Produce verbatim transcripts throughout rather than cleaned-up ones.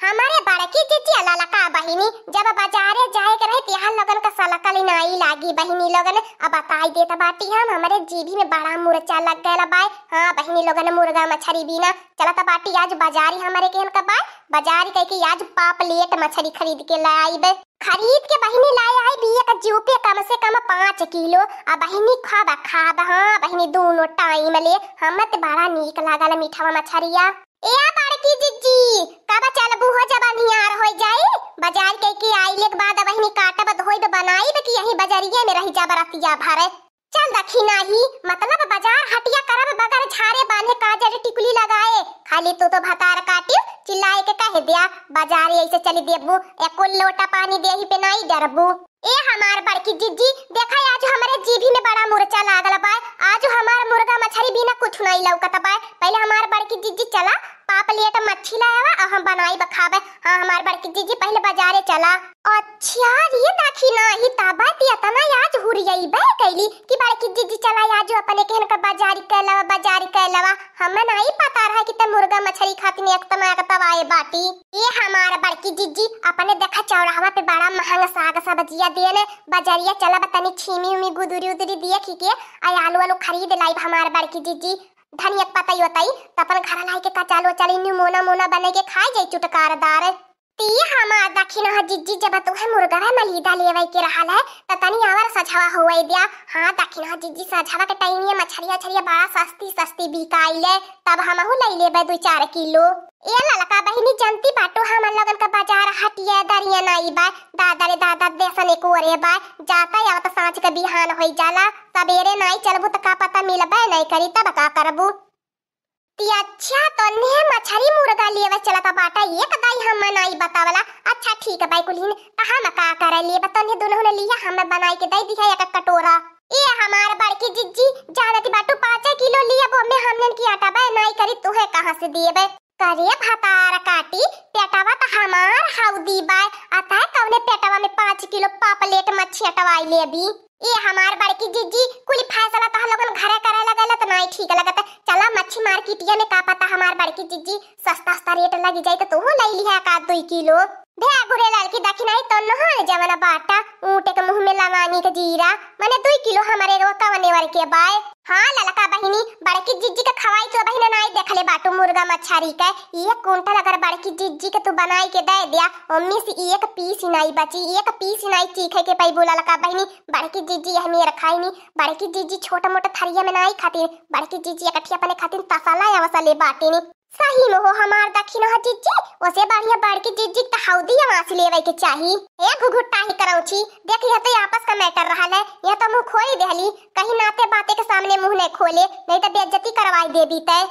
हमरे बड़की जिज्जी आ ललका बहिनी, जब बजारे जाए के रही, तिहार लोगन का सलकल नाई लागी बहिनी लोगन। अब बताई देत बाटी हम, हमरे जीभी में बड़ा मुरचा लग गयल बाय। हाँ बहिनी लोगन, मुर्गा मछरी बिना चलत बाटी आज बजारी हमरे केहन का बाय। बजारी कह के आज पापलेट मछरी खरीद के ले आईबे। खरीद के बहिनी लाए आई बिया का जूपे कम से कम पाँच किलो। आ बहिनी खाबा, खाबा, हाँ बहिनी, दोनों टाइम ले। हमें तो बड़ा नीक लागल मीठवा मछरिया। ए बड़की जिज्जी, कब चलबू हो, जब अन्हियार होइ जाई? बजार कइके आइले के बाद बहिनी काटब, धोइब, बनाइब कि यही बजरिया में रहि जाब रतिया भर? चल दखिनही, मतलब बजार हटिया करब बगर झारे बान्हे काजर टिकुली लगाए। खाली तू तो भतार काटियो, चिल्लाए के कह दिया, बजारे ऐसे चली देबू, एको लोटा पानी देही पे नाई डरबू। ए हमार बड़की जिज्जी, देखा आज हमरे जीभी में बड़ा मुरचा लागल बा। आज हमार मुर्गा मछरी बिना कुछ नाई लौकत बा। पहिले हमार बड़की जिज्जी चला, पापलेट मच्छी लावा, आ हम बनाइब खाबे। हाँ हमार बड़की जिज्जी, पहिले बजारे चला। अच्छा रे दखिनही, तब ती इतना आज हुरियइबे कैली कि बड़की जिज्जी चला आज अपने केहन का बजारी कैलवा, बजारी कैलवा। हमें नाई पता रहा कि ते मुर्गा मछरी खातिर एकतना एकतवाए बाटी। ए हमार बड़की जिज्जी, अपने देखा चौराहवा पे बड़ा महंग साग सब्जिया देने, बजरिया चलब तनी छीमी उमी गुदुरी उदुरी देखी के, आ आलू आलू खरीद लाइब हमार बड़की जिज्जी। धनिया के पतई वतई, त अपन घर लाई के कचाल वचाल इन्हीं मोना मोना बने के खाए जाई चुटकारदार। ती हमार दखिनहा जिज्जी, जब तुहे मुर्गवा मलीदा लेवे के रहल है, त तनी आवर सझवा होवे दिया। हाँ दखिनहा जिज्जी, सझवा के टाइम ये मछरिया छरिया बड़ा सस्ती सस्ती बिकाइले, तब हमहू लई लेबे दुई चार किलो। ए ललका बहिनी, जनती बाटू हमन लोगन का बजार हटिया दरिया नाई बा, दादा रे दादा देसन एक ओरे बा, जाता आवत साँझ के बिहान होई जाला, सबेरे नाई चलबू त का पता मिलबे नाई करी, तब का करबू? ती अच्छा, तोन्हे मछरी मुर्गा लेवे चलता बाटा, एक दाई हम नाई बतावला। अच्छा ठीक बा कुलिन, त हम का करे लेबे, तोन्हे दुनहु ने लिया, हम बनाई के दे दिया एक कटोरा। ए हमार बड़की जिज्जी, जानती बाटू पाँच किलो लिया, वो में हमनन की अटबे नाई करी, तुहे कहाँ से दिएबे? करे भतार काटी, पेटवा त हमार हौदी बाय, अतः कौने पेटवा में पाँच किलो पापलेट मच्छी अटवाई लेबी। ए हमार बड़की जिज्जी, कुली फैसला तोह लोगन घरे करे लगल त नाई ठीक लगत। चला मच्छी मार्केटिया में, का पता हमार बड़की जिज्जी सस्ता सस्ता रेट लगी जाई त तोहू लई लिहा का दुई किलो। भे गुरे ललकी दखिनही, तोन्हो जवन बाटा, ऊँटे के मुँह में लवानी के जीरा, मने दुई किलो हमरे वो कवने वर के बाय। हाँ ललका बहिनी, बड़की जिज्जी के खवाई तो बहिन नाई देखले बाटू मुर्गा मछरी के। एक कुंटल अगर बड़की जिज्जी के तू बनाई के दे दिया, ओम्मी से एक पीस ही नाई बची, एक पीस ही नाई चीखे के पैबू ललका बहिनी। बड़की जिज्जी यह मेर खाई नी, बड़की जिज्जी छोट मोट थरिया में नाई खातिर, बड़की जिज्जी एकठी अपने खातिर तसला अवसले बाटी नी। सही में हो हमार दखिनहा जिज्जी, ओसे बढ़िया बड़की जिज्जी त हौदी अवास लेवे के चाही। ए घुघुट्टा ही करौची, देख यह तो आपस का मैटर रहल है, यह तो मुँह खोई देहली, कहीं नाते बाते के सामने मुँह नहीं खोले, नहीं तो बेइज्जती करवाई देबी तै।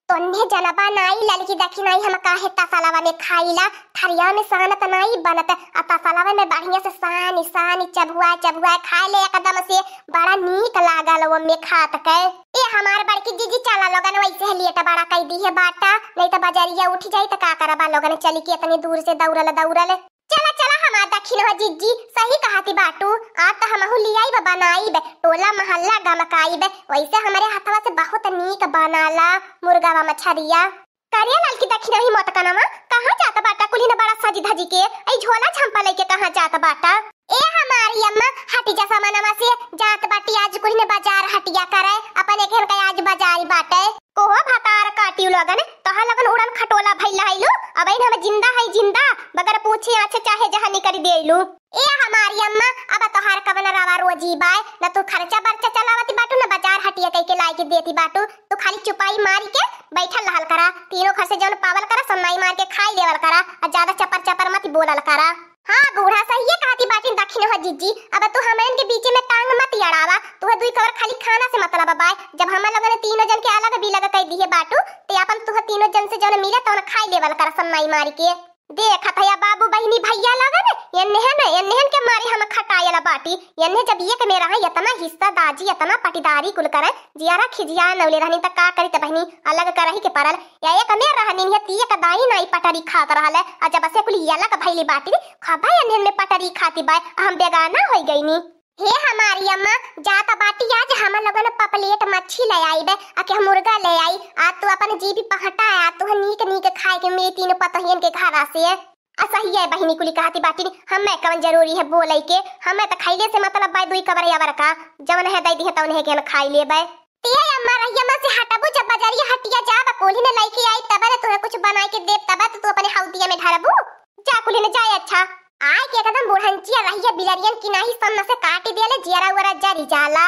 तोन्हे जनबा नाई ललकी दखिनही हम काहे तसलवा में खाईला, थरिया में सानत नाई बनत, आ तसलवा में बढ़िया से सानी सानी चबुआ चबुआ खाए ले एकदम से बड़ा नीक लागल ओमे खात के। ए हमार बड़की जिज्जी, चला लोगन, वैसे है लेट बड़ा कई दी है बाटा, नहीं तो बजरिया उठ जाई त का करबा लोगन, चली के इतनी दूर से दौड़ल दौड़ल। चला चला हमार दखिनहा जिज्जी, सही कहती बाटू, आज त हमहू लियाई बा बनाई बे, टोला मोहल्ला गमकाई बे, वैसे हमरे हथवा से बहुत नीक बनाला मुर्गावा मछरिया। करिया लाल की दखिनही मोटकनवा, कहाँ जात बाटा कुली न बड़ा सजी धजी के, ऐ झोला झंपा लेके कहाँ जात बाटा? ए हमारी अम्मा, हटी जा सामानवा से, जात बाटी आज कुली न बाजार हटिया करे, अपन एक घन का आज बाजारी बाटे। कोहो भतार काटियो लोगन, तोहा लोगन उड़न खटोला भइल रहइलो, अब इन हम जिंदा है जिंदा, बगर पूछे आछे चाहे जहाँ निकरी देइलू। ए हमारी अम्मा, अब तोहार कवन रवा रोजी बाय, न तू खर्चा बर्चा चलावती बाटू, न बाजार हटिया कइके लाई के देती बाटू, तू खाली चुपाई मारी के बैठल रहल करा, तीनों घर से जौन पावल करा, सब नाई मार के खाई लेवल करा, आ ज्यादा चपर चपर मत बोलल करा। हाँ बूढ़ा, सहिए कहती बाटिन दखिनहा जिज्जी, अब तू हमन के बीचे में टांग मत अड़ावा, तुहे दुई कवर खाली खाना से मतलब बाय, जब हमन लोगन तीनों जन के अलग बिलग कई दिहे बाटू, ते अपन तुहे तीनों जन से जौन मिले तौन खाई लेवल करा, सब नाई मारी के। देखत हया बाबू, बहिनी, भइया लोगन, एन्हेन, एन्हेन के मारे हम खटायल बाटी। एन्हे जब एक में रहा, एतना हिस्सा दाजी, एतना पटीदारी कुल करे, जियारा खिजिया नौले रहनी त का करी त बहिनी, अलग करही के परल। या एक में रहनी है, ती एक दाई नाई पटरी खात रहल है, आ जब से कुल अलग भइली बाटी, खबा एन्हेन में पटरी खाती बाय, आ हम बेगाना होई गईनी। हे हमारी अम्मा, जात बाटी आज हम लोगन पपलेट मच्छी ले आइबे, आ के मुर्गा ले आई। आज तू अपन जीभ पहटा है, आज तू नीक नीक खाए के मिली तीन पतोहियन के घरा से। आ सही है बहिनी, कुली कहती बाटी, हमें कौन जरूरी है बोले के, हमें तो खैले से मतलब बाय दुई कबर अबर का, जवन है दे दी है तवन है के हम खाई लेबे। ते अम्मा रहिया में से हटबू, जब बजरिया हटिया जाब, कोल्ही ने लइके आई, तब ने तुहे कुछ बनाई के देब, तब तो तू अपने हौदिया में ढरबू। जा कुल्ही ने जाए, अच्छा। आए के एकदम बुढ़ंचिया रहिया बिलरियन की नाही, सब में से काट दिया ले, जियरा उरा जरी जाला।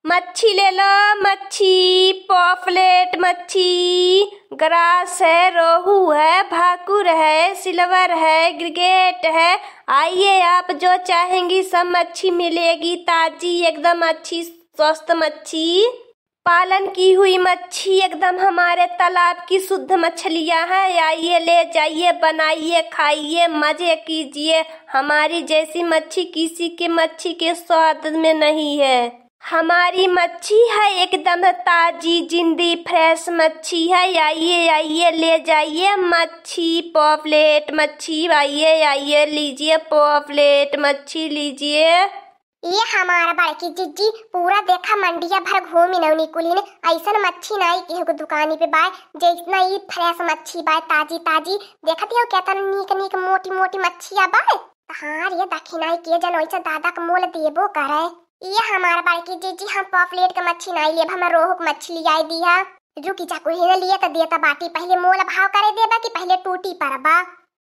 मच्छी ले लो, मच्छी, पॉपलेट मच्छी, ग्रास है, रोहू है, भाकुर है, सिल्वर है, ग्रिगेट है। आइए, आप जो चाहेंगी सब मच्छी मिलेगी, ताजी एकदम अच्छी स्वस्थ मच्छी। पालन की हुई मच्छी एकदम हमारे तालाब की शुद्ध मछलियाँ हैं। आइए, ले जाइए, बनाइए, खाइए, मजे कीजिए। हमारी जैसी मच्छी किसी के मच्छी के स्वाद में नहीं है। हमारी मच्छी है एकदम ताजी, जिंदी, फ्रेश मच्छी है। आइए, आइए, ले जाइए मच्छी, पॉपलेट मच्छी, आइए, आइए, लीजिए, पॉपलेट मच्छी लीजिए। ये हमार बड़की जिज्जी, पूरा देखा मंडिया भर घूमी नौनी कुलीन, ऐसन मच्छी नाई केहू के दुकानी पे बाय, जैसना ई फ्रेश मच्छी बाय, ताजी ताजी। देखत हो केतना नीक नीक मोटी मोटी मच्छिया बाय। हाँ रे, दखिनाई के जन वैसे दादा के मोल देबो करे। ये हमार बड़की जिज्जी, हम पॉपलेट के मच्छी नाई लेब, हमें रोहू के मच्छी लियाई दिया। रुकी जा, कुलीन लिए तो देता बाटी, पहले मोल भाव करे देबा कि पहले टूटी परबा?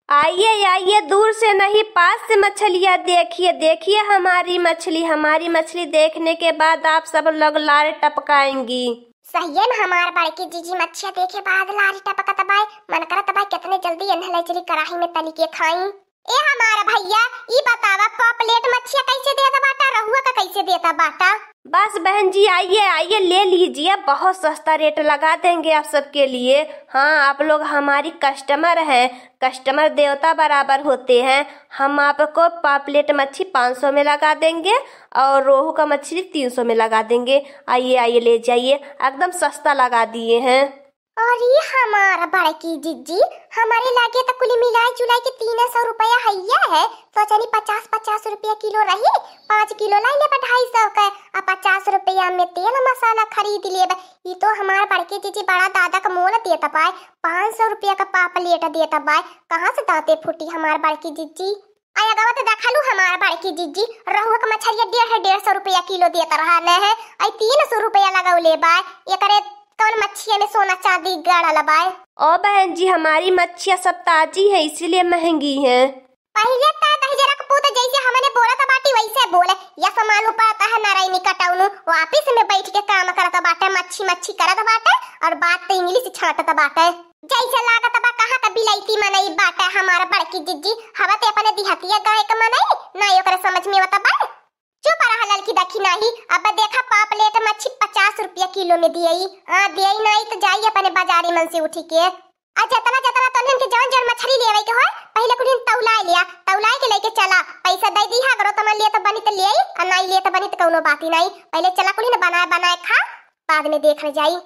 आइए, आइए, दूर से नहीं, पास से मछलियाँ देखिए, देखिए हमारी मछली। हमारी मछली देखने के बाद आप सब लोग लार टपकाएंगी। सहिए में हमार बड़की जिज्जी मच्छिया देखे बाद लार टपकत बाय, मन करत बाय कितने जल्दी एन्ह ले चली कढ़ाई में तली के खाई। ए हमार भैया, ई बतावा, पॉपलेट मच्छिया कैसे देत बाटा, रहुआ का कैसे देत बाटा? बस बहन जी, आइए, आइए, ले लीजिए, बहुत सस्ता रेट लगा देंगे आप सबके लिए। हाँ, आप लोग हमारी कस्टमर हैं, कस्टमर देवता बराबर होते हैं। हम आपको पापलेट मच्छी पाँच सौ में लगा देंगे और रोहू का मछली तीन सौ में लगा देंगे। आइए, आइए, ले जाइए, एकदम सस्ता लगा दिए हैं। अरे हमार बड़की जिज्जी, हमारे लागे त कुल मिलाई जुलाई के तीन सौ रुपया हइया है। सोचनी पचास पचास रुपया किलो रही, पाँच किलो लाई लेबा ढाई सौ के, आ पचास रुपया में तेल मसाला खरीद लेबा। ई तो हमार बड़की जिज्जी बड़ा दादा का मोल देत बाय, पाँच सौ रुपया का पापलेट देत बाय, कहाँ से दांते फूटी हमार बड़की जिज्जी। आ अगवा त देखलू हमार बड़की जिज्जी, रहुआ का मछरिया डेढ़ डेढ़ सौ रुपया किलो देत रहा न है, आई तीन सौ रुपया लगौले बाय, एकरे कौन मच्छिया में सोना चांदी गड़ल बाय? ओ बहन जी, हमारी मच्छियाँ सब ताजी है, इसीलिए महंगी है। पहिले त दहिजरा के पूत जैसे हमने बोलत बाटी वैसे बोले, या समालू पड़ता है नारायणी कटौनू, वो ऑफिस में बैठ के काम करत बाटे, मच्छी मच्छी करत बाटे और बात त इंग्लिश छाटत बाटे। जैसे लागत बा कहाँ का बिलायती मनई बाटे हमार बड़की जिज्जी, हवा ते अपने दिहतिया गाय के मनई, ना ओकरे समझ में आवत बा। चुप रहा ललकी दखिनाही, अब देखा पापलेट मच्छी पचास रुपया किलो में दियई। हाँ, दियई नाई त जाई अपने बाजारी मन से उठी के। आ जतना जतना तोहन के जौन जौन मछरी लेवे के होय, पहिले कुलिन तौलाए लिया, तौलाए के लेके चला। पैसा दे दिहा, अगर तोहन लिए त बनी त लेई, आ नाई लिए त बनी त कौनो बात ही नाई। पहिले चला कुलिन बनाए बनाए खा, बाद में देख ले जाई।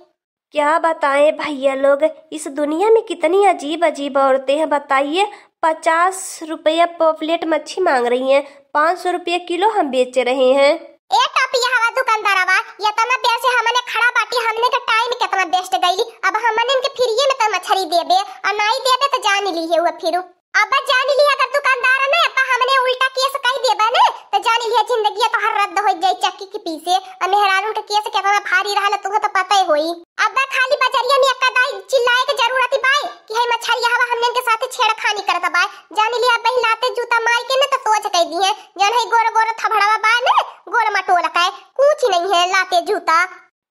क्या बताएं भैया लोग, इस दुनिया में कितनी अजीब अजीब औरतें हैं। बताइए, पचास रुपया पॉपलेट मच्छी मांग रही हैं, पाँच सौ रुपया किलो हम बेच रहे हैं। ए टपिया हवा दुकानदारवा, इतना देर से हमने खड़ा बाटी, हमने के टाइम कितना वेस्ट गईली। अब हमने इनके फ्रीए में तो मछली देबे और नाई देबे तो जान ली है वो फिर। अब जान लिया अगर दुकानदार ने, अब हमने उल्टा केस कह देबा ने, तो जान लिया जिंदगी तोहर रद्द हो जाई चक्की के पीसे। और मेहरारून के केस कितना भारी रहल, तुहे तो पता ही होई। अब खाली बजरिया में एक्का दाई चिल्लाए के जरूरत ही बाय कि है मछरिया हवा हमने के साथ छेड़खानी करत बाय। जान लिया अब लाते जूता मार के न तो सोच कह दी है, जन है गोर गोर थबड़वा बाय ने, गोर मटोल का है, कुछ नहीं है लाते जूता।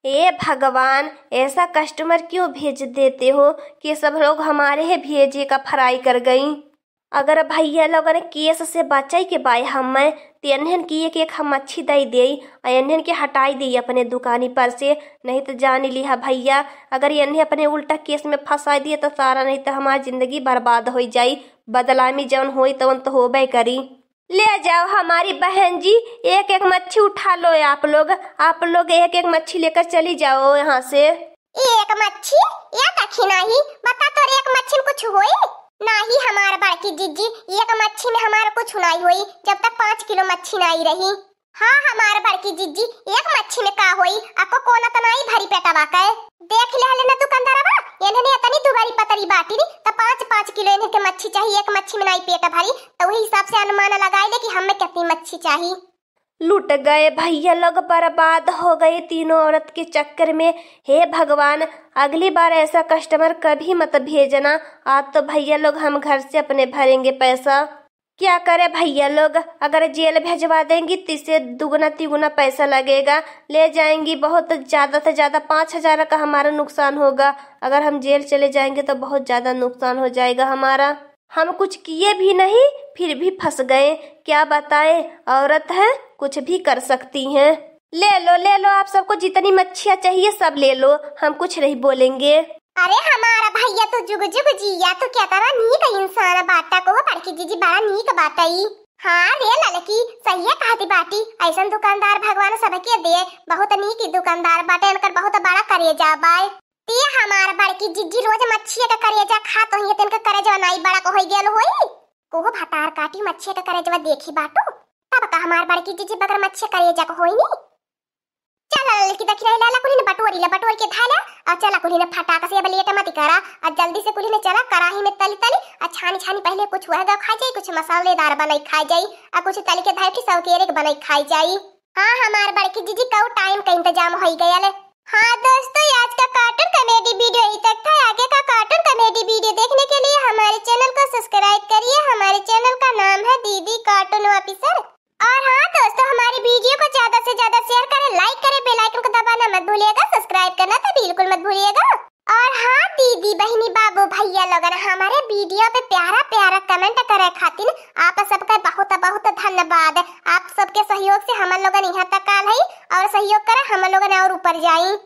हे भगवान, ऐसा कस्टमर क्यों भेज देते हो कि सब लोग हमारे ही भेजे का फ्राई कर गई। अगर भैया लोगन केस से बचाई के बाय हमें, तो एन्हन की एक एक हम मच्छी दई देई और एन्हन के हटाई देई अपने दुकानी पर से। नहीं तो जान लिहा भैया, अगर एन्हे अपने उल्टा केस में फंसाई दिए तो सारा नहीं तो हमारी जिंदगी बर्बाद हो जाई। बदलामी जौन होई तौन तो होबे करी। ले जाओ हमारी बहन जी, एक एक मच्छी उठा लो आप लोग, आप लोग एक एक मच्छी लेकर चली जाओ यहाँ से। एक मच्छी? या देखी नाही, बता तोर एक मच्छी में कुछ होई? नाही हमार बड़की जिज्जी, एक मच्छी में हमार कुछ नाही होई, जब तक पाँच किलो मच्छी नाही रही। हाँ हमार बड़की जिज्जी, एक मच्छी में का होई, अको कोना त नाई भरी पेटवा के। देख लेहले न दुकानदारवा, इन्हने इतनी दुबरी पतरी बाटी नी, त पाँच पाँच किलो इन्हन के मच्छी चाही, एक मच्छी में नाई पेट भरी, त वही हिसाब से अनुमान लगाई ले कि हमें कितनी मच्छी चाही। लुट गए भैया लोग, बर्बाद हो गए तीनों औरत के चक्कर में। हे भगवान, अगली बार ऐसा कस्टमर कभी मत भेजना। आज तो भैया लोग हम घर से अपने भरेंगे पैसा। क्या करे भैया लोग, अगर जेल भेजवा देंगी तो इससे दुगुना तिगुना पैसा लगेगा, ले जाएंगी बहुत, ज्यादा से ज्यादा पाँच हजार का हमारा नुकसान होगा। अगर हम जेल चले जाएंगे तो बहुत ज्यादा नुकसान हो जाएगा हमारा। हम कुछ किए भी नहीं, फिर भी फंस गए। क्या बताएं, औरत हैं, कुछ भी कर सकती हैं। ले लो, ले लो, आप सबको जितनी मच्छियाँ चाहिए सब ले लो, हम कुछ नहीं बोलेंगे। अरे हमारा भैया तो जुग जुग जिया, तू क्या तरह नीक इंसान बाटा को हो, बड़की जिज्जी बड़ा नीक बाटई। हाँ रे ललकी, सहिए कहती बाटी, ऐसन दुकानदार भगवान सबके दे, बहुत नीक दुकानदार बाटे, इनकर बहुत बड़ा करेजा बाय। ती हमार बड़की जिज्जी रोज मच्छिया के करेजा खात होइए, त इनकर करेजा नाई बड़ा को होई गेल होई। कोहो भतार काटी मच्छिया के करेजवा देखी बाटू, तब का हमार बड़की जिज्जी बगर मच्छिया करेजा को होई नी। चल ललकी, देखी रही लाला कुली ने बटोरी ला, बटोर के धाला, और चला कुली ने फटाक से, अब लेट मत करा, और जल्दी से कुली ने चला कढ़ाई में तली तली, और छानी छानी पहले कुछ वह दो खाई जाई, कुछ मसालेदार बनाई खाई जाई, और कुछ तली के धाई के सौकेरे के बनाई खाई जाई। हाँ हमार बड़की जिज्जी, कऊ टाइम का इंतजाम होई गयल। हाँ दोस्तों, आज का कार्टून कॉमेडी वीडियो यहीं तक था। आगे का कार्टून कॉमेडी वीडियो देखने के लिए हमारे चैनल को सब्सक्राइब करिए। हमारे चैनल का नाम है दीदी कार्टून ऑफिसर। और हाँ दोस्तों, हमारी वीडियो को ज्यादा से ज्यादा शेयर करें, लाइक करें, बेल आइकन को दबाना मत भूलिएगा, सब्सक्राइब करना तो बिल्कुल मत भूलिएगा। और हाँ दीदी, बहिनी, बाबू, भैया लोगन, हमारे वीडियो पे प्यारा प्यारा कमेंट करे खातिर आप सबका बहुत बहुत धन्यवाद। आप सबके सहयोग से हम लोगन यहाँ तक आल हई और सहयोग करे हम लोगन और ऊपर जाई।